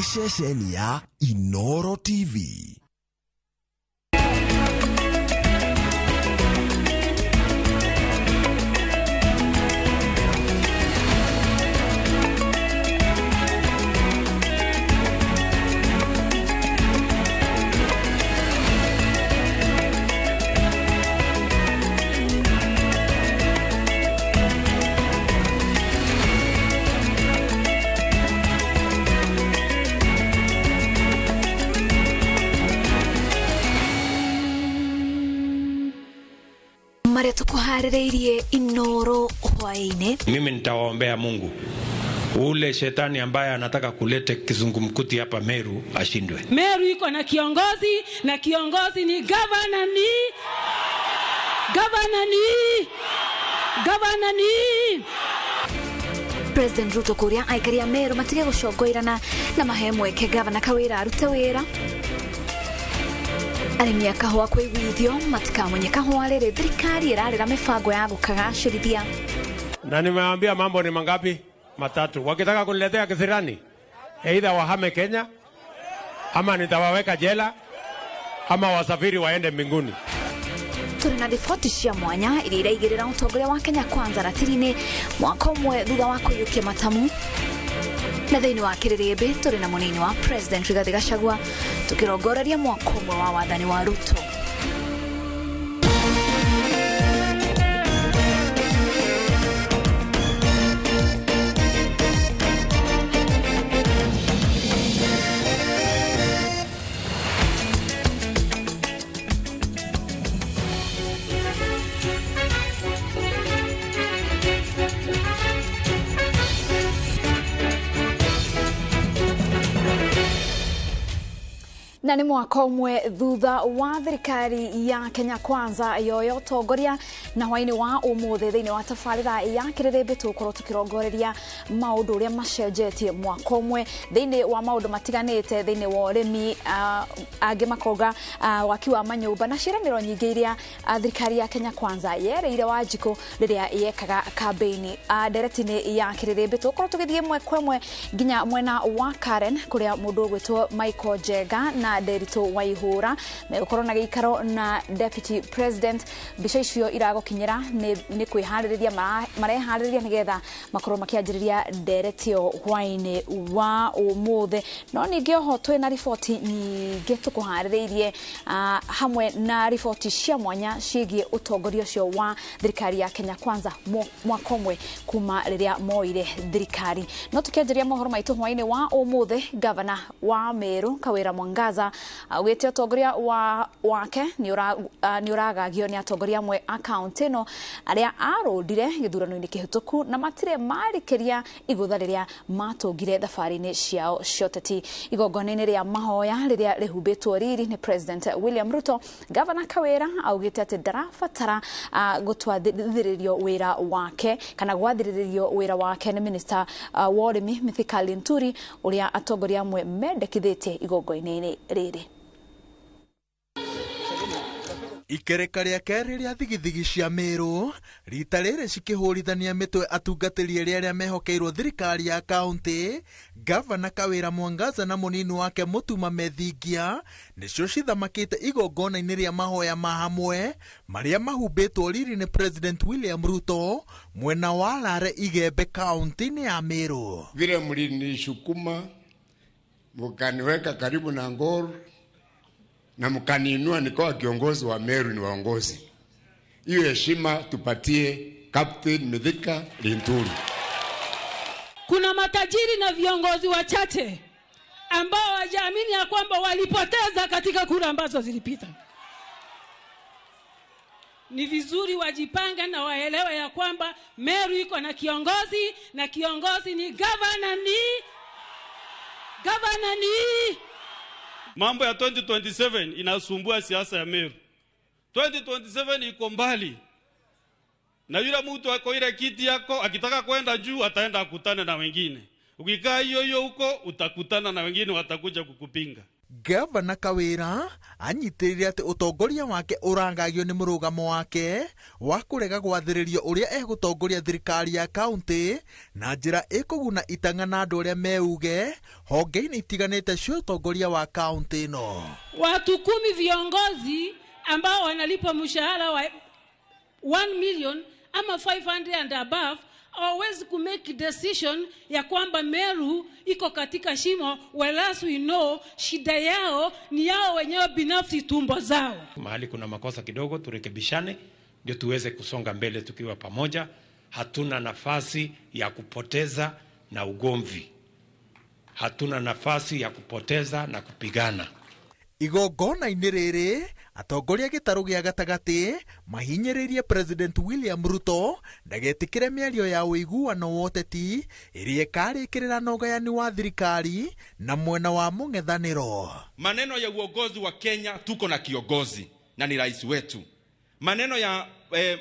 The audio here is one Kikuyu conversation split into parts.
Nĩ ceceni ya Inoro TV. Maria tukuharĩrĩirie Inoro hwaĩ-inĩ. Mimi nitawaombea Mungu ule shetani ambaye anataka kulete kizungumkuti hapa Meru ashindwe. Meru iko na kiongozi, na kiongozi ni gavana, ni gavana, ni gavana, ni President Ruto kuria aikari a Meru matige gucongoirana na mahe mweke gavana Kawira arute wira. Arĩmi a kahũa kũiguithio matikamunye kahũa rĩrĩ thirikari ĩrarĩra mĩbango ya gũkagacĩrithia. Na nimewaambia mambo ni mangapi? Matatu. Wakitaka kuniletea kisirani, either wahame Kenya ama nitawaweka jela ama wasafiri waende mbinguni. Tũrĩ na riboti cia mwanya iria iraigĩrĩra ũtongoria wa Kenya Kwanza ratiri-inĩ mwaka ũmwe thutha wa kũiyũkia matamu. Na thĩinĩ wa kĩrĩrĩmbĩ tũrĩ na mũnini wa President Rigathi Gachagua tũkĩrongoreria mwaka ũmwe wa wathani wa Ruto. Na nĩ mwaka ũmwe thutha wa thirikari ya Kenya Kwanza yoyo ũtongoria, na hwaĩ-inĩ wa ũmũthĩ thĩinĩ wa tabarĩra ya kĩrĩrĩmbĩ tũgũkorwo tũkĩrongoreria maũndũ ũrĩa macenjetie mwaka ũmwe thĩinĩ wa maũndũ matiganĩte thĩinĩ wa ũrĩmi, angĩ makoga waki wa manyũmba na ciĩranĩro nyingĩ iria thirikari ya Kenya Kwanza yereire Wanjikũ rĩrĩa yekaga kambĩini. Ndereti-inĩ ya kĩrĩrĩmbĩ tũgũkorwo tũgĩthiĩ ĩmwe kwa ĩmwe nginya mwena wa Karen kũrĩa mũndũ ũgwĩtwo Michael Njenga na Nderitu Waihura megũkorwo na gĩikaro na Deputy President. Mbica icio iragũkinyĩra nĩ kwĩharĩrĩria mareharĩrĩria nĩgetha makorwo makĩanjĩrĩria ndereti ĩyo hwaĩ-inĩ wa ũmũthĩ. No ningĩ oho twĩna riboti nyingĩ tũkũharĩrĩirie, hamwe na riboti cia mwanya ciĩgiĩ ũtongoria ũcio wa thirikari ya Kenya Kwanza mwaka ũmwe kuma rĩrĩa moire thirikari. No tũkĩanjĩrĩria mohoro maitũ hwaĩ-inĩ wa ũmũthĩ, gavana wa Meru Kawira Mwangaza augĩte ũtongoria wake nĩ ũragagio nĩ atongoria amwe a kaũntĩ ĩno arĩa arũndire gĩthurano-inĩ kĩhĩtũku na matirĩ marĩkĩria igũtha rĩrĩa matũngire thabarĩ-inĩ ciao cia ũteti. Igongona-inĩ rĩa mahoya rĩrĩa rĩhumbĩtwo riri nĩ President William Ruto, gavana Kawira augĩte atĩ ndarabatara gũtwathĩrĩrio wĩra wake kana gwathĩrĩrio wĩra wake nĩ minister wa ũrĩmi Mithika Linturi ũrĩa atongoria amwe mendekithĩtie igongona-inĩ rĩrĩ. Ikereka rĩa kerĩ rĩa thigithigi cia Meru rita rĩrĩ cikĩhũrithania mĩtwe atungatĩri erĩ arĩa mehokeirwo thirikari ya kaũntĩ, gavana Kawira Mwangaza na mũnini wake Mutuma Methingia nĩcio cithamakĩte igongona-inĩ rĩa mahoya ma hamwe marĩa mahumbĩtwo riri nĩ President William Ruto mwena wa Lare Igembe kaũntĩ-inĩ ya Meru. Vile mlinishukuma mkaniweka karibu na Ngor na mkaniinua nikawa kiongozi wa Meru, ni waongozi. Hiyo heshima tupatie Captain Mithika Linturi. Kuna matajiri na viongozi wachache ambao hawajaamini ya kwamba walipoteza katika kura ambazo zilipita. Ni vizuri wajipange na waelewe ya kwamba Meru iko na kiongozi, na kiongozi ni gavana, ni gavana, ni Mambo ya 2027 inasumbua siasa ya Meru. 2027 iko mbali. Na yule mtu ako ile kiti yako akitaka kwenda juu ataenda akutane na wengine. Ukikaa hiyo hiyo huko utakutana na wengine watakuja kukupinga. Gavana Kawira anyitĩrĩire atĩ ũtongoria wake ũrangagio nĩ mũrũgamo wake wa kũrega gwathĩrĩrio ũrĩa egũtongoria thirikari ya kaunti na njĩra ĩkũguna itang'a na andũ arĩa meuge honge-inĩ itiganĩte cia ũtongoria wa kaunti ĩno. Watu 10 viongozi ambao wanalipwa mshahara wa 1 million ama 500 and above hawawezi kumake decision ya kwamba Meru iko katika shimo, whereas we know shida yao ni yao wenyewe binafsi, tumbo zao. Mahali kuna makosa kidogo turekebishane, ndio tuweze kusonga mbele tukiwa pamoja. Hatuna nafasi ya kupoteza na ugomvi, hatuna nafasi ya kupoteza na kupigana. Igongona-inĩ rĩrĩ atongoria gĩtarũ gĩa gatagatĩ mahinyĩrĩirie President William Ruto ndagetĩkĩre mĩario ya ũiguano wa ũteti ĩrĩa ĩkarĩkĩrĩra na ũgayani wa thirikari na mwena wa mũng'ethanĩro. Maneno ya uongozi wa Kenya, tuko na kiongozi na ni rais wetu.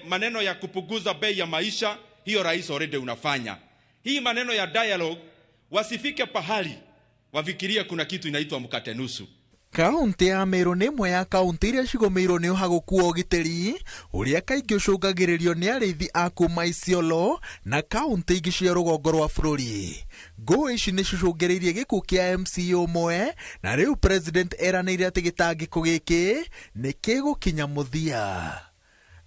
Maneno ya kupunguza bei ya maisha, hiyo rais already unafanya. Hii maneno ya dialogue, wasifike pahali wafikirie kuna kitu inaitwa mkate nusu. Kaunti ya Meru nĩ ĩmwe ya kaunti iria cigũmĩirwo nĩ ũhagũku wa ũgitĩri ũrĩa kaingĩ ũcũngagĩrĩrio nĩ arĩithi a kuma Isiolo na kaunti ingĩ cia rũgongo rwa bũrũri. Ngũĩ ici nĩ cicũngĩrĩirie gĩkuũ kĩa MCA ũmwe na rĩu president eranĩire atĩ gĩtangĩko gĩkĩ nĩ kĩgũkinya mũthia.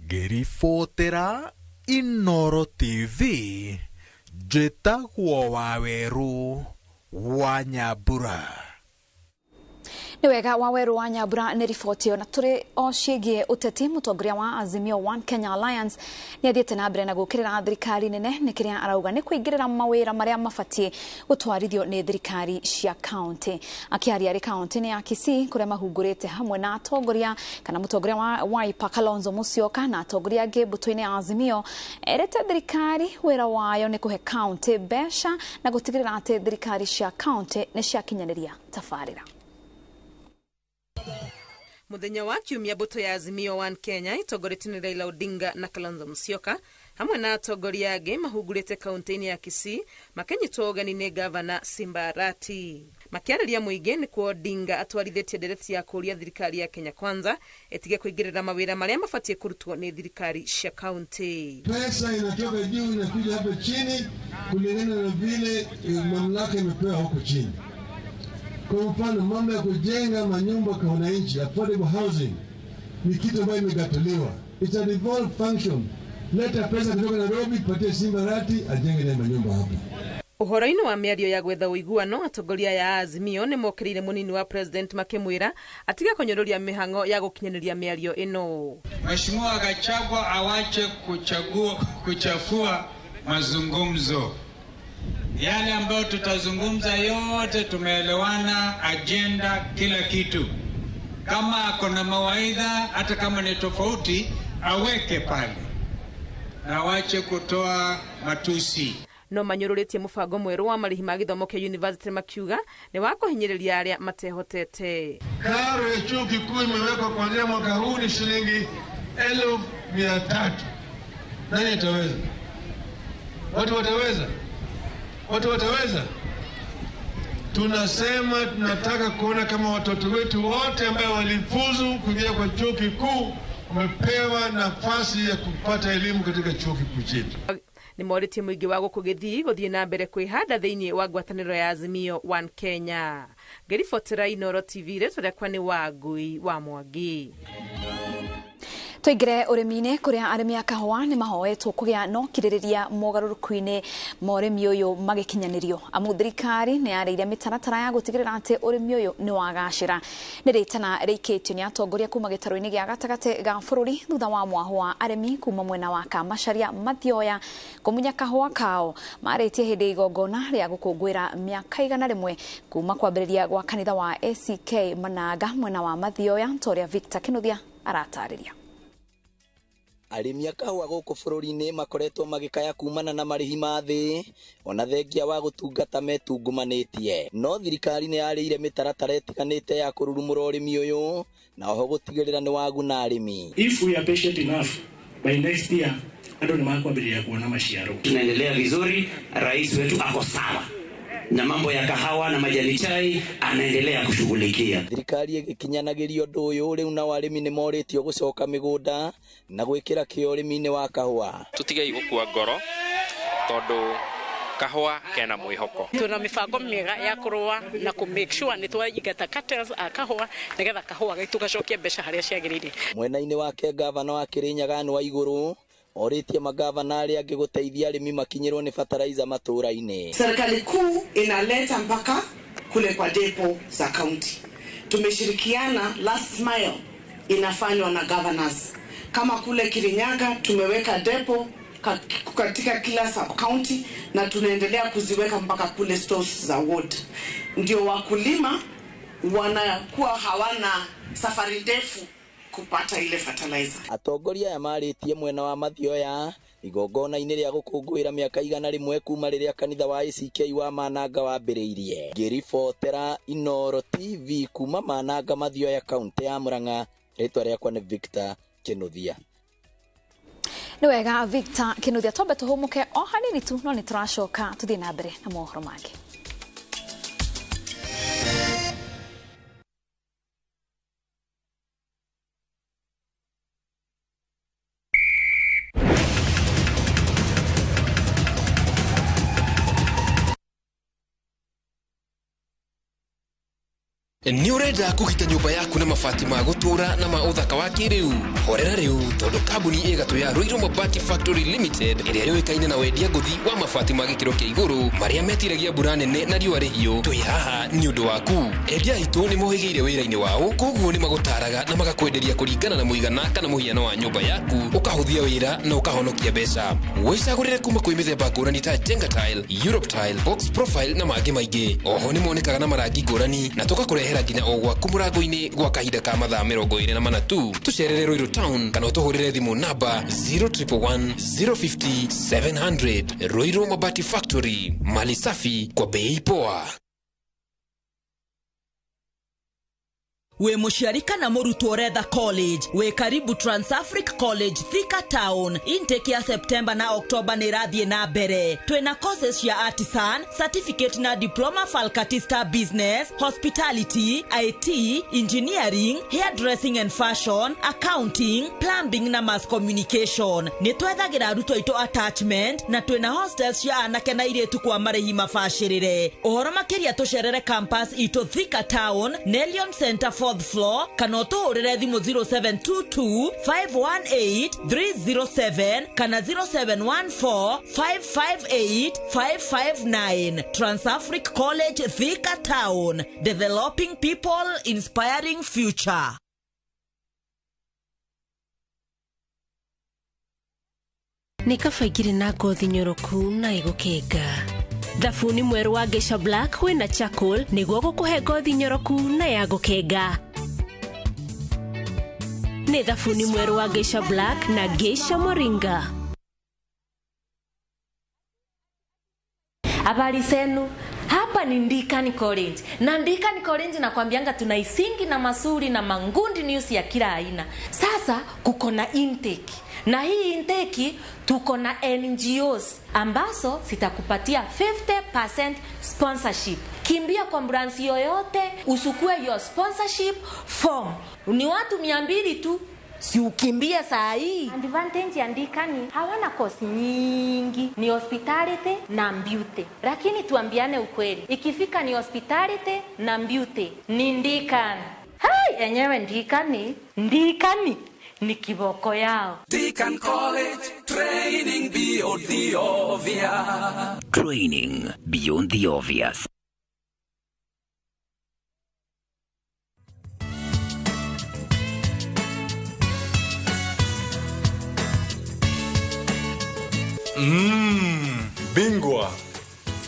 Ngĩribotera Inooro TV, njĩtagwo Wawerũ wa Nyambura. Nĩ wega Wawerũ wa Nyambura nĩ riboti ĩyo. Na tũrĩ o ciĩgiĩ ũteti, mũtongoria wa Azimio One Kenya Alliance nĩ athiĩte na mbere na gũũkĩrĩra thirikari nene nĩ kĩrĩa arauga nĩ kũingĩrĩra mawĩra marĩa mabatiĩ gũtwarithio nĩ thirikari cia kaunti. Akĩaria arĩ kaunti-inĩ ya Kisii kũrĩa mahungurĩte hamwe na atongoria kana mũtongoria wa Wiper Kalonzo Musyoka na atongoria angĩ mbũtũ-inĩ ya Azimio, erĩte thirikari wĩra wayo nĩ kũhe kaunti mbeca na gũtigĩrĩra atĩ thirikari cia kaunti nĩ ciakinyanĩria tabarĩra. Muthenya wa kiumia mbũtũ ya Azimio One Kenya itongoretio nĩ Raila Odinga na Kalonzo Musyoka hamwe na atongoria angĩ mahungurĩte kaunti-inĩ ya Kisii makĩnyitwo ũgeni nĩ gavana Simba Arati. Makĩarĩria mũingĩ nĩkuo Odinga atwarithĩtie ndereti ya kũũria thirikari ya Kenya Kwanza ĩtige kũingĩrĩra mawĩra marĩa mabatiĩ kũrutwo nĩ thirikari cia kaunti. Pesa inatoka juu inakuja hapo chini kulingana na vile mamlaka imepewa huko chini. Kwa mfano mambo ya kujenga manyumba kwa wananchi, affordable housing, ni kitu ambayo imegatuliwa. It's a devolved function. Leta pesa kutoka Nairobi, patie Simba Arati ajenge naye manyumba hapa. Ũhoro-inĩ wa mĩario ya gwetha ũiguano, atongoria ya Azimio nĩ mokĩrĩire mũnini wa president makĩmwĩra atige kũnyũrũria mĩhang'o ya gũkinyanĩria mĩario ĩno. Mheshimiwa Gachagua awache kuchafua mazungumzo. Yale ambayo tutazungumza yote tumeelewana, agenda, kila kitu. Kama ako na mawaidha, hata kama ni tofauti, aweke pale na awache kutoa matusi. No manyũrũrĩtie mũbango mwerũ wa marĩhi ma gĩthomo kĩa university makiuga nĩ wa kũhinyĩrĩria arĩa matehotete. Karo ya chuo kikuu imewekwa kuanzia mwaka huu ni shilingi 300,000. Nani ataweza? Watu wataweza? Watu wataweza? Tunasema tunataka kuona kama watoto wetu wote ambao walifuzu kuingia kwa chuo kikuu wamepewa nafasi ya kupata elimu katika chuo kikuu chetu. Nĩ morĩtie mũingĩ wa gũkũ Gĩthii gũthiĩ na mbere kwĩhanda thĩinĩ wa ngwatanĩro ya Azimio One Kenya. Ngĩribotera Inooro TV, rĩtwa rĩakwa nĩ Wangui wa Mwangi. Tũingĩre ũrĩmi-inĩ kũrĩa arĩmi a kahũa nĩ mahoetwo kũgĩa na ũkirĩrĩria mogarũrũku-inĩ ma ũrĩmi ũyũ magĩkinyanĩrio, amu thirikari nĩ yarĩire mĩtaratara ya gũtigĩrĩra atĩ ũrĩmi ũyũ nĩ wagacĩra. Nĩ rĩtana rĩikĩtio nĩ atongoria kuma gĩtarũ-inĩ gĩa gatagatĩ ga bũrũri thutha wa mwaho wa arĩmi kuma mwena wa Kamacharia Mathioya kũmunya kahũa kao marĩtie hĩndĩ ya igongona rĩa gũkũngũĩra mĩaka 100 kuma kwambĩrĩria gwa kanitha wa ACK Mananga mwena wa Mathioya, ta ũrĩa Victor Kinuthia aratarĩria. Arĩmi a kahũa gũkũ bũrũri-inĩ makoretwo magĩkaya kumana na marĩhi ma thĩ ona thengia wa gũtungata metungumanĩtie, no thirikari nĩ yarĩire mĩtaratara ĩtiganĩte ya kũrurumũra ũrĩmi ũyũ na oho gũtigĩrĩra nĩ waguna arĩmi. If we are patient enough, by next year andũ nĩ makwambĩrĩria kuona maciaro. Tunaendelea vizuri, rais wetu ako sawa na mambo ya kahawa na majani chai anaendelea kushughulikia. Thirikari ĩgĩkinyanagĩria ũndũ ũyũ rĩu nao arĩmi nĩ morĩtio gũcoka mĩgũnda na gwĩkĩra kĩo ũrĩmi-inĩ wa kahũa. Tutigei gũkua ngoro tondũ kahũa kena mwĩhoko. Tuna mibango mĩega ya kũrũa na kũ make sure nĩ twaingata cartels a kahũa nĩgetha kahũa gaitũ gacokie mbeca harĩa ciagĩrĩire. Mwena-inĩ wake gavana wa Kirinyaga Anne Waigũrũ orĩtie magavana arĩa angĩ gũteithia arĩmi makinyĩrwo nĩ bataraiza matũũra-inĩ. Serikali kuu inaleta mpaka kule kwa depo za kaunti. Tumeshirikiana, last mile inafanywa na governors. Kama kule Kirinyaga tumeweka depo katika kila sub county na tunaendelea kuziweka mpaka kule stores za ward. Ndio wakulima wanakuwa hawana safari ndefu kupata ile fertilizer. Atongoria aya marĩtie mwena wa Mathioya igongona-inĩ rĩa gũkũngũĩra mĩaka 101 kuma rĩrĩa kanitha wa ACK wa Mananga wambĩrĩirie. Ngĩribotera Inooro TV kuma Mananga, Mathioya, kaunti ya Murang'a, rĩtwa rĩakwa nĩ Victor Kinuthia. Nĩ wega Victor Kinuthia, twambe tũhũmũke o hanini tu no nĩ tũracoka tũthiĩ na mbere na mohoro mangĩ. Nĩ ũrenda kũgita nyũmba yaku na mabati ma gũtũũra na ma ũthaka wa kĩrĩu? Horera rĩu tondũ kambuni ĩgatũ ya Ruiru Mabati Factory Limited ĩrĩa yũĩkaine na wendia ngũthi wa mabati ma gĩkĩro kĩa igũrũ marĩa metiragia mbura nene na riũa rĩhiũ, twĩ haha nĩ ũndũ waku. Endia aitũ nĩ mohĩgĩire wĩra-inĩ wao, koguo nĩ magũtaraga na magakwenderia kũringana na mũigana kana mũhiano wa nyũmba yaku, ũkahũthia wĩra na ũkahonokia mbeca. Wĩcagũrĩre kuma kwĩ mĩthemba ngũrani ta Jenga Tile, Europe Tile, Box Profile na mangĩ maingĩ. Oho nĩ monekaga na marangi ngũrani na tũgakũrehera nginya o gwaku mũrango-inĩ gwa kahinda ka mathaa 24 tu. Tũcerere Ruiru Town kana ũtũhũrĩre thimũ namba 0111 050 700. Ruiru Mabati Factory, mali safi kwa bei poa. Wĩ mũciari kana mũrutwo ũretha college, wĩ karibu Transafric College Thika Town. Intake ya September na October nĩ ĩrathiĩ na mbere. Twĩna courses cia artisan, certificate na diploma faculty business, hospitality, IT, engineering, hairdressing and fashion, accounting, plumbing na mass communication. Nĩ twethagĩra arutwo aitũ attachment na twĩna hostels cia anake na airĩtu kwa marĩhi mabacĩrĩre. Ũhoro makĩria tũcerere campus itũ Thika Town, Nelion Center 4th floor, kana ũtũhũrĩre thimũ 0722 518 307 kana 0714 558 559. Transafric College Thika Town, developing people, inspiring future. Nĩ kaba ingĩrĩ na ngothi nyoroku na ĩgũkenga. Thabuni mwerũ wa Geisha Black wĩna charcoal nĩguo gũkũhe ngothi nyoroku na ya gũkenga. Nĩ thabuni mwerũ wa Geisha Black na Geisha Moringa. Habari zenu, hapa ni Ndikani College. Na Ndikani College nakwambianga tuna isingi na masuri na mangundi news ya kila aina. Sasa kuko na intake. Na hii intake tuko na NGOs ambazo zitakupatia 50% sponsorship. Kimbia kwa branch yoyote usukue your sponsorship form. Ni watu 200 tu. Si ukimbie saa hii. Advantage ya Ndikani hawana kosi nyingi, ni hospitality na beauty. Lakini tuambiane ukweli, ikifika ni hospitality na beauty ni Ndikani. Hai, enyewe Ndikani, Ndikani ni kiboko yao. Deacon College, training beyond the obvious. Training beyond the obvious. Bingwa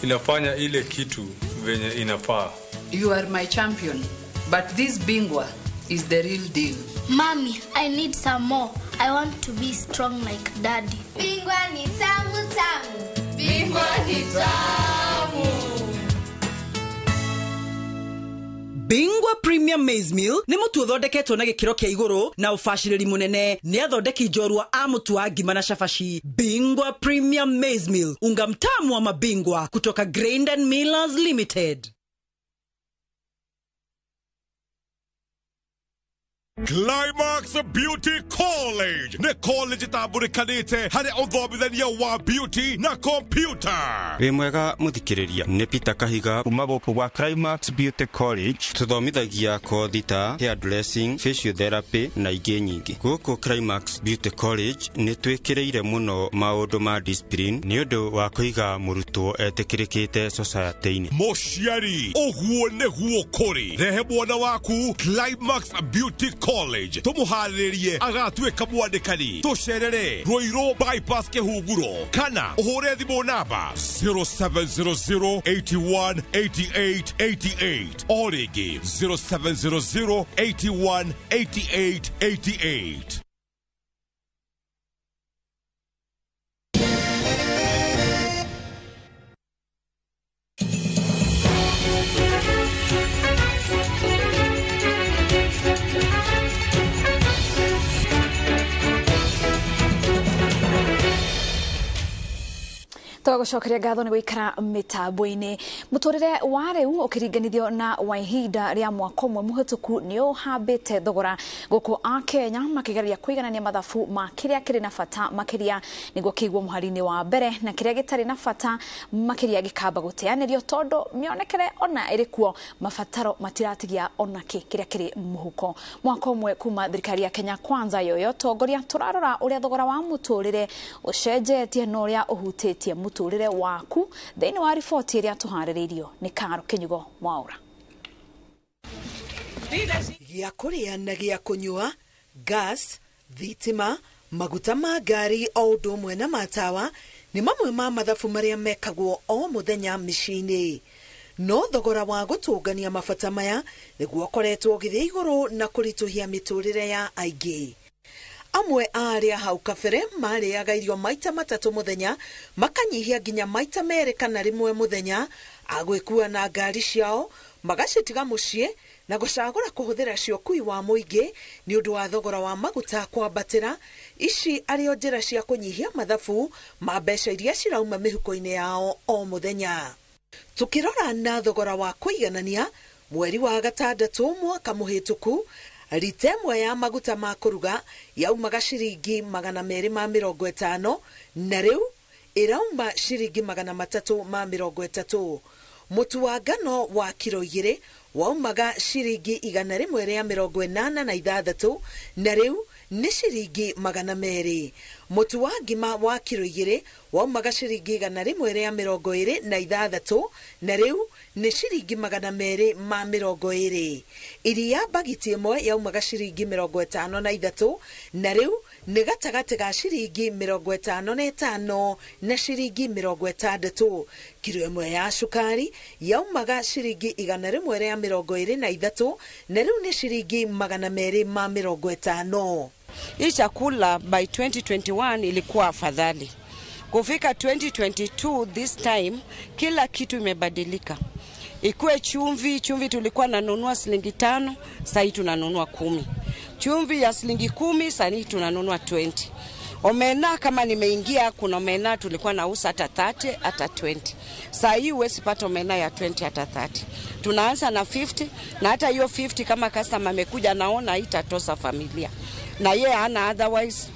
inafanya ile kitu venye inafaa. You are my champion, but this bingwa is the real deal. Mommy, I need some more. I want to be strong like daddy. Bingwa ni tamu tamu. Bingwa ni tamu. Bingwa Premium Maize Meal nĩ mũtu ũthondeketwo na gĩkĩro kĩa igũrũ na ũbacĩrĩri mũnene nĩ athondeki njorua a mũtu wa ngima na cabaci. Bingwa Premium Maize Meal, unga mtamu wa mabingwa kutoka Grain and Millers Limited. Climax Beauty College nĩ college ĩtambũrĩkanĩte harĩ ũthomithania wa beauty na computer. Wĩ mwega mũthikĩrĩria, nĩ Peter Kahiga kuma gũkũ gwa Climax Beauty College. Tũthomithagia kothi ta hair dressing, physiotherapy na ingĩ nyingĩ. Gũkũ Climax Beauty College nĩ twĩkĩrĩire mũno maũndũ ma discipline nĩ ũndũ wa kũiga mũrutwo etĩkĩrĩkĩte society-inĩ. Mũciari, ũguo nĩguo kũrĩ. Rehe mwana waku Climax Beauty College tũmũharĩrĩrie agatuĩka mwandĩkani. Tũcerere Ruiru Bypass Kĩhunguro kana ũhũre thimũ namba 0700 81 88 88 o rĩngĩ 0700 81 88 88. Twagucokeria ngatho nĩ gũikara mĩtambo-inĩ. Mũtũrĩre wa rĩu ũkĩringanithio na wa ihinda rĩa mwaka ũmwe mũhĩtũku nĩ ũhambĩte thogora gũkũ a Kenya makĩgeria kũiganania mathabu ma kĩrĩa kĩrĩ na bata makĩria nĩguo kĩigwo mũhari-inĩ wa mbere na kĩrĩa gĩtarĩ na bata makĩria gĩkamba gũteanĩrio tondũ mĩonekere ona ĩrĩ kuo mabataro matiratigia ona kĩ kĩrĩa kĩrĩ mũhuko. Mwaka ũmwe kuma thirikari ya Kenya Kwanza yoyo tongoria tũrarora ũrĩa thogora wa mũtũrĩre ũcenjetie na ũrĩa ũhutĩtie mũtũrĩre waku thĩinĩ wa riboti ĩrĩa tũharĩrĩirio nĩ Karo Kĩnyugo Mwaura. Gĩa kũrĩa na gĩa kũnyua, gas, thitima, maguta ma ngari o ũndũ ũmwe na matawa nĩ mamwe ma mathabu marĩa mekagwo o mũthenya mĩciĩ-inĩ. No thogora wa gũtũngania mabata maya nĩguo ũkoretwo ũgĩthiĩ igũrũ na kũritũhia mĩtũrĩre ya aingĩ. Amwe a arĩa hau kabere marĩaga irio maita matatũ mũthenya makanyihia nginya maita merĩ kana rĩmwe mũthenya, agwĩkua na ngari ciao magacitiga mũciĩ na gũcagũra kũhũthĩra cia ũkui wa mũingĩ nĩ ũndũ wa thogora wa maguta kwambatĩra. Ici arĩ o njĩra cia kũnyihia mathabu ma mbeca iria cirauma mĩhuko-inĩ yao o mũthenya. Tukĩrora na thogora wa kũiganania mweri wa gatandatũ mwaka mũhĩtũku, rita ĩmwe ya maguta ma kũruga yaumaga ciringi 250 na rĩu ĩrauma ciringi 330. Mũtu wa ngano wa kiro 2 waumaga ciringi 186 na rĩu nĩ ciringi 200. Mũtu wa ngima wa kiro 2 waumaga ciringi 126 na rĩu nĩ ciringi 220. Iria bagiti ĩmwe yaumaga ciringi 53 na rĩu nĩ gatagatĩ ga ciringi 55 na ciringi 60. Kiro ĩmwe ya cukari yaumaga ciringi 123 na rĩu nĩ ciringi 250. Hii chakula by 2021 ilikuwa afadhali. Kufika 2022 this time kila kitu imebadilika. Ikuwe chumvi, chumvi tulikuwa nanunua shilingi 5, sasa tunanunua 10. Chumvi ya shilingi 10, sasa tunanunua 20. Omena kama nimeingia kuna omena tulikuwa nauza hata 30 hata 20. Sasa hii huwezi pata omena ya 20 hata 30. Tunaanza na 50 na hata hiyo 50 kama customer amekuja naona itatosa familia. Na yeye hana otherwise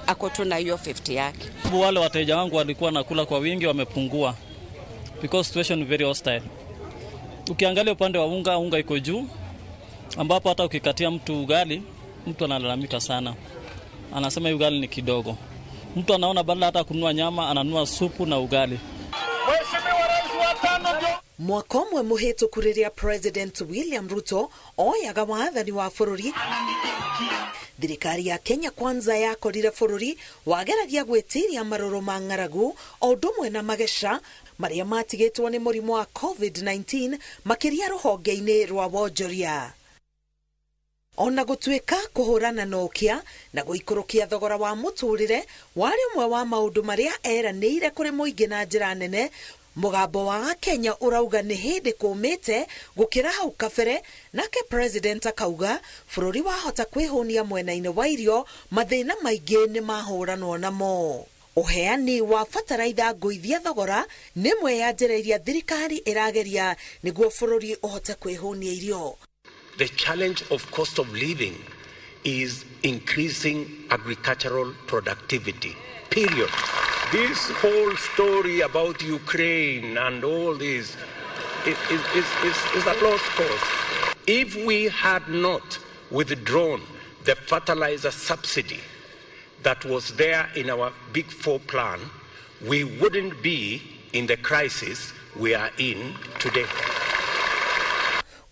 ako tu na hiyo 50 yake. Wale wateja wangu walikuwa nakula kwa wingi wamepungua because situation very hostile. Ukiangalia upande wa unga, unga iko juu ambapo hata ukikatia mtu ugali mtu analalamika sana. Anasema ugali ni kidogo. Mtu anaona badala hata kununua nyama ananunua supu na ugali. Mwaka ũmwe mũhĩtũku rĩrĩa President William Ruto oyaga wathani wa bũrũri, thirikari ya Kenya Kwanza yakorire bũrũri wageragia gwĩtiria marũrũ ma ng'aragu o ũndũ ũmwe na mageca marĩa matigĩtwo nĩ mũrimũ wa COVID-19 makĩria rũhonge-inĩ rwa wonjoria. Ona gũtuĩka kũhũrana na ũkĩa na gũikũrũkia thogora wa mũtũrĩre warĩ ũmwe wa maũndũ marĩa eranĩire kũrĩ mũingĩ na njĩra nene, Mũgambo wa Kenya ũrauga nĩ hĩndĩ kũmĩte gũkĩra hau kabere, nake president akauga bũrũri wahota kwĩhũnia mwena-inĩ wa irio, mathĩna maingĩ nĩ mahũranwo namo. Ũheani wa bataraitha ngũithia thogora nĩ ĩmwe ya njĩra iria thirikari ĩrageria nĩguo bũrũri ũhote kwĩhũnia irio. The challenge of cost of living is increasing agricultural productivity, period. This whole story about Ukraine and all this is a lost cause. If we had not withdrawn the fertilizer subsidy that was there in our Big Four plan, we wouldn't be in the crisis we are in today.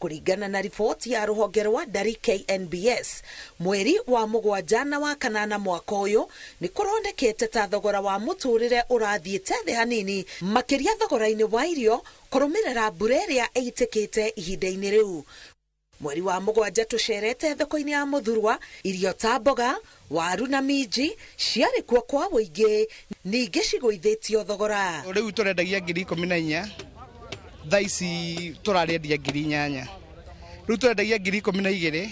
Kũringana na riboti ya rũhonge rwa ndari KNBS, mweri wa mũgwanja na wa kanana mwaka ũyũ nĩ kũronekete ta thogora wa mũtũrĩre ũrathiĩte thĩ hanini, makĩria thogora-inĩ wa irio kũrũmĩrĩra mbura ĩrĩa ĩitĩkĩte ihinda-inĩ rĩu. Mweri wa mũgwanja tũcerete thoko-inĩ ya Mũthurwa, irio ta mboga, waru na minji ciarĩ kuo kwa ũingĩ, ningĩ cigũithĩtio thogora. Rĩu tũrendagia 14,000, thaa ici tũrarĩendia 8,000. Rĩu tũrendagia 12,000,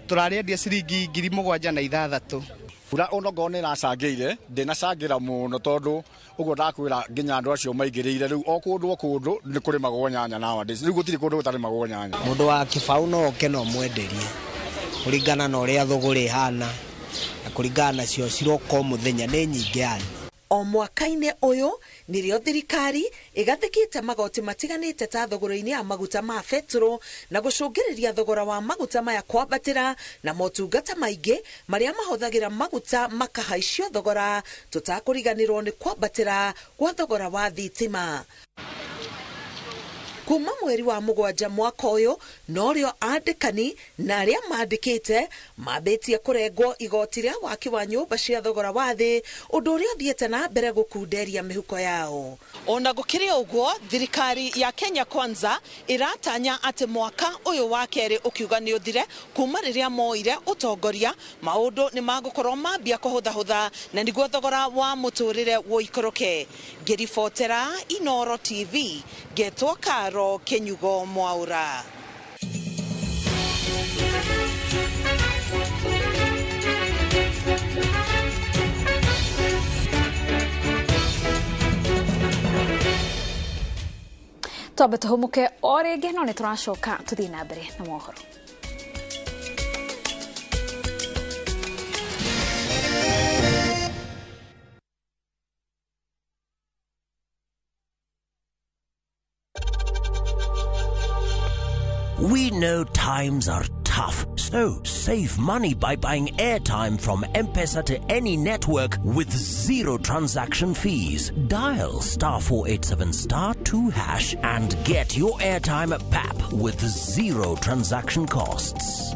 tũrarĩendia ciringi 7,600. Mbura onokorwo nĩ ĩracangĩire, ndĩnacangĩra mũno tondũ ũguo ndakwĩra nginya andũ acio maingĩrĩire rĩu o kũndũ o kũndũ nĩ kũrĩmagwo nyanya nowadays. Rĩu gũtirĩ kũndũ gũtarĩmagwo nyanya. Mũndũ wa kĩbaũ no oke na ũmwenderie kũringana na ũrĩa thũgũrĩ ĩhana na kũringana nacio ciroka o mũthenya nĩ nyingĩ yani. O mwaka-inĩ ũyũ nĩrĩo thirikari ĩgathĩkĩte magoti matiganĩte ta thogora-inĩ ya maguta ma betũrũ na gũcũngĩrĩria thogora wa maguta maya kwambatĩra, na motungata maingĩ marĩa mahũthagĩra maguta makahaicio thogora, tũtakũriganĩrwo nĩ kwambatĩra gwa thogora wa thitima. Kuma mweri wa mũgwanja mwaka ũyũ norĩo andĩkani na arĩa mandĩkĩte mambĩtie kũrengwo igoti rĩa waki wa nyũmba cia thogora wa thĩ, ũndũ ũrĩa ũthiĩte na mbere gũkunderia mĩhuko yao. Ona gũkĩrĩ ũguo, thirikari ya Kenya Kwanza ĩratanya atĩ mwaka ũyũ wa kerĩ ũkiuga nĩ ũthire kuma rĩrĩa moire ũtongoria, maũndũ nĩ magũkorwo mambia kũhũthahũtha na nĩguo thogora wa mũtũrĩre ũikũrũke. Ngĩribotera Inoro TV, ngetwo Karo Kenyugo Mwaura. Twambe tũhũmũke o rĩngĩ, no nĩ tũracoka tũthiĩ na mbere na mohoro. We know times are tough, so save money by buying airtime from M-Pesa to any network with zero transaction fees. Dial *487*2# and get your airtime at PAP with zero transaction costs.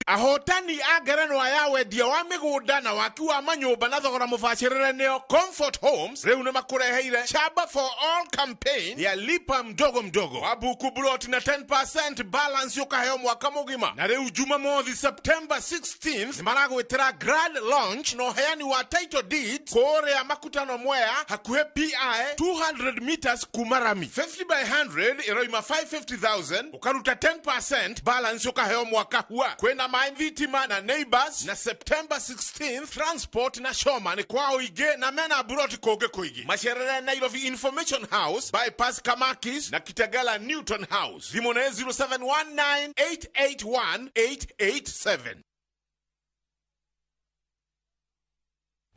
Ahotani a ngerenwa ya wendia wa mĩgũnda na waki wa manyũmba na thogora mũbacĩrĩre nĩo Comfort Homes rĩu nĩ makũreheire Shamba for All campaign ya lipa mdogo mdogo wabuku plot na 10% balance ũkaheo mwaka mũgima. Na rĩu Jumamothi September 16th nĩ maragwĩtĩra grand launch na ũheani wa title deeds kũrĩa Makutano Mwea hakuhĩ PI 200 meters kuma rami 50 by 100 ĩroima 550,000 ũkaruta 10% balance ũkaheo mwaka hua. Kwĩna Thitima na Neighbors na September 16th Transport na Shoma ni kwao ige na mena buroti koge koigi. Macerere Nairobi Information House bypass Kamakis na Kitagala Newton House. Thimũ nĩ 0719 881 887.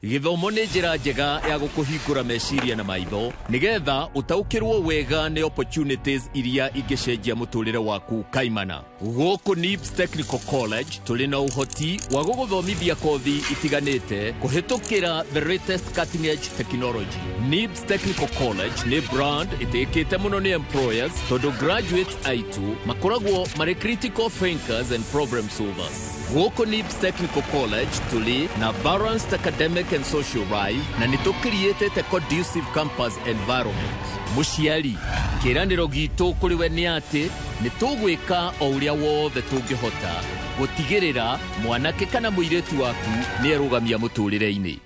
Gĩthomo nĩ njĩra njega ya gũkũhingũra meciria na maitho nĩgetha ũtaũkĩrwo wega nĩ opportunities iria ingĩcenjia mũtũrĩre waku kaimana. Gũkũ NIBS Technical College tũrĩ na ũhoti wa gũgũthomithia kothi itiganĩte kũhĩtũkĩra the latest cutting edge technology. NIBS Technical College nĩ brand ĩtĩkĩte mũno nĩ employers tondũ graduates aitũ makoragwo marĩ critical thinkers and problem solvers. Gũkũ NIBS Technical College tũrĩ na balanced academic and social life na nĩ tũkiriĩtĩte conducive campus environment. Mũciari, kĩĩranĩro gitũ kũrĩ we nĩ atĩ nĩ tũgwĩka o ũrĩa wothe tũngĩhota gũtigĩrĩra mwanake kana mũirĩtu waku nĩ erũgamia mũtũrĩre-inĩ.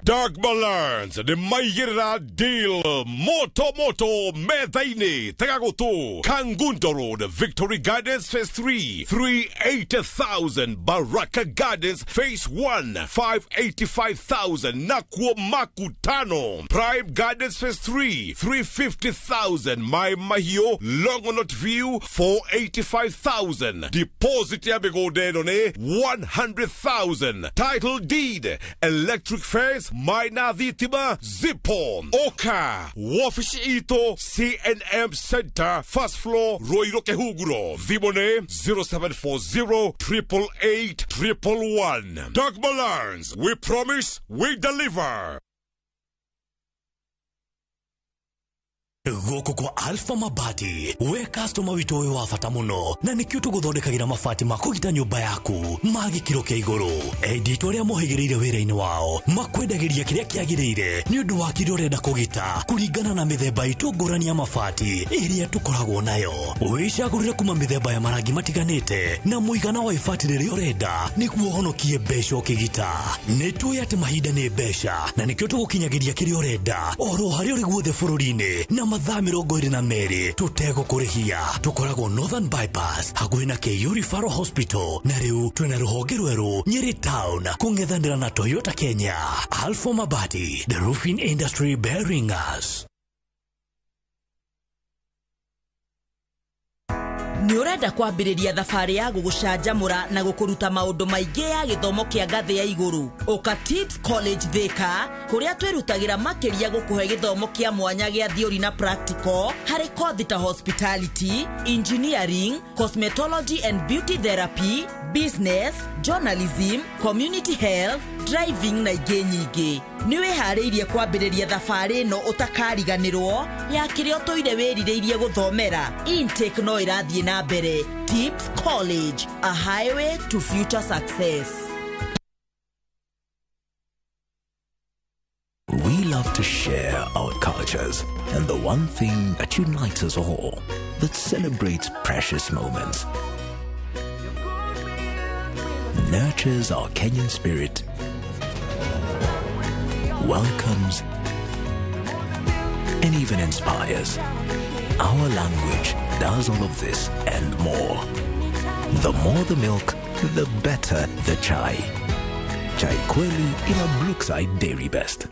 Dagmalands nĩ maigĩrĩra deal moto moto metha-inĩ. Tega gũtũ. Kangundo Road, Victory Gardens Phase 3, 380,000. Baraka Gardens Phase 1, 585,000. Nakuo Makutano Prime Gardens Phase 3, 350,000. Mai Mahiu Longonot View, 485,000. Deposit ya mĩgũnda ĩno nĩ 100,000. Title deed, electric fence, maina thitima zipo. Oka wabici itũ CNM Center, first floor, Ruiru Kĩhunguro. Thimũ nĩ 0740 888 111. Dagmalands, we promise, we deliver. Gũkũ kwa Alpha Mabati, we customer witũ wĩ wa bata mũno, na nĩkĩo tũgũthondekagĩra mabati ma kũgita nyũmba yaku ma gĩkĩro kĩa igũrũ. Endia itũ arĩa mohĩgĩrĩire wĩra-inĩ wao makwendagĩria kĩrĩa kĩagĩrĩire nĩ ũndũ wa kĩrĩa ũrenda kũgita kũringana na mĩthemba itũ ngũrani ya mabati ĩrĩa tũkoragwo nayo. Wĩcagũrĩre kuma mĩthemba ya marangi matiganĩte na mũigana wa ibati rĩrĩa ũrenda nĩguo ũhonokie mbeca ũkĩgita. Nĩ tũĩ atĩ mahinda nĩ mbeca, na nĩkĩo tũgũkinyagĩria kĩrĩa ũrenda oro harĩa ũrĩ guothe bũrũri-inĩ na mathaa 22 tũtegũkũrĩhia. Tũkoragwo Northern Bypass hakuhĩ na KU Referral Hospital, na rĩu twĩna rũhonge rwerũ Nyeri Town kũng'ethanĩra na Toyota Kenya. Alpha Mabati, the roofing industry bearing us. Nĩ ũrenda kwambĩrĩria thabarĩ ya gũgũcanjamũra na gũkũruta maũndũ maingĩ ya gĩthomo kĩa ngathĩ ya igũrũ? Ũka Tips College Thika, kũrĩa twĩrutagĩra makĩria gũkũhe gĩthomo kĩa mwanya gĩa theory na practical harĩ kothi ta hospitality, engineering, cosmetology and beauty therapy, business, journalism, community health, driving na ingĩ nyingĩ. Nĩ wĩharĩirie kwambĩrĩria thabarĩ ĩno ũtakariganĩrwo ya kĩrĩa ũtũire wĩrirĩirie gũthomera? Intake no ĩrathiĩ na mbere. Tips College, a highway to future success. We love to share our cultures, and the one thing that unites us all, that celebrates precious moments, nurtures our Kenyan spirit, welcomes, and even inspires. Our language does all of this and more. The more the milk, the better the chai. Chai Kweli in a Brookside Dairy Best.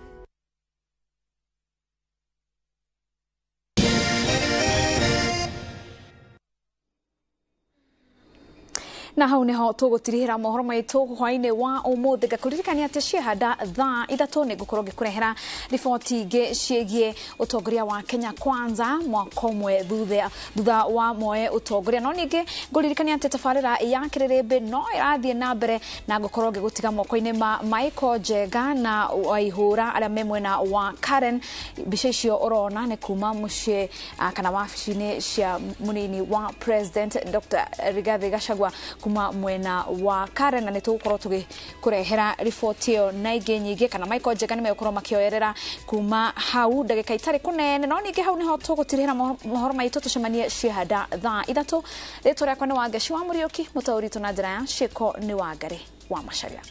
Na hau niho tũgũtirihĩra mohoro maitũ hwainĩ wa ũmũthĩ. Ngakũririkania atĩ ciehanda thaa 3 nĩ ngũkorwo ngĩkũrehera riboti ingĩ ciĩgiĩ ũtongoria wa Kenya Kwanza mwaka ũmwe thutha wa Moe ũtongoria. No ningĩ ngũririkania atĩ tabarĩra ya Kĩrĩrĩmbĩ no ĩrathiĩ na mbere na ngũkorwo ngĩgũtiga moko-inĩ ma Michael Njenga na Waihũra arĩa me mwena wa Karen. Mbica icio ũrona nĩ kuma mũciĩ kana wabici-inĩ cia mũnini wa President Dr. Rigathi Gachagua kuma mwena wa Karen, na nĩtũgũkorwo tũgĩkũrehera riboti ĩyo na ingĩ nyingĩ, kana Michael Njenga nĩmegũkorwo makĩoerera kuma hau ndagĩka itarĩ kũnene. No ningĩ hau nĩho tũgũtirihĩra mohoro maitũ, tũcemanie ciehanda thaa 3. Rĩtwa rĩakwa nĩ Wangeci wa Mũriũki, mũtaũri witũ na njĩra ya ciĩko nĩ Wangari wa Macharia.